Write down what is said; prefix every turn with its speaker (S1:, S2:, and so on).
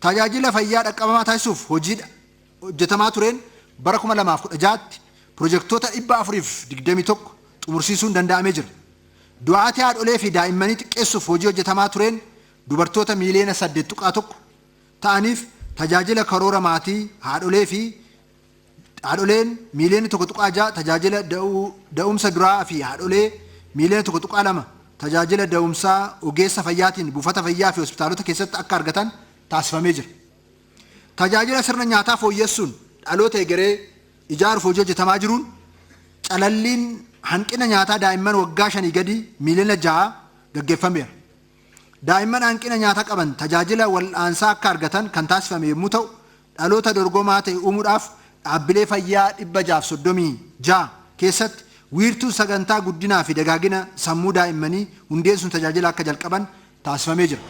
S1: Tajaajila fayyaa dhaqqabamaa taasisuuf hojii hojjetamaa tureen bara 2016tti pirojektoota 421 xumursiisuun danda'amee jira. Du'aatii haadholee fi daa'immanii xiqqeessuuf hojii hojjetamaa tureen dubartoota miiliyoona 8.1 ta'aniif tajaajila karoora maatii, haadholee fi haadholeen miiliyoona 1.6 tajaajila da'umsa duraa fi haadholee miiliyoona 1.2 tajaajila da'umsaa ogeessa fayyaatiin buufata fayyaa fi hospitaalota keessatti akka argatan taasifamee jira. Tajaajila sirna nyaataa fooyyessuun dhaloota egeree ijaaruuf hojii hojjetamaa jiruun calalliin hanqina nyaataa daa'imman waggaa 5 gadi miiliyoona 6 gaggeeffameera. Daa'imman hanqina nyaataa qaban tajaajila wal'aansaa akka argatan kan taasifame yommuu ta'u, dhaloota dorgomaa ta'e uumuudhaaf dhaabbilee fayyaa 636 keessatti wiirtuu sagantaa guddinaa fi dagaagina sammuu daa'immanii hundeessuun tajaajila akka jalqaban taasifamee jira.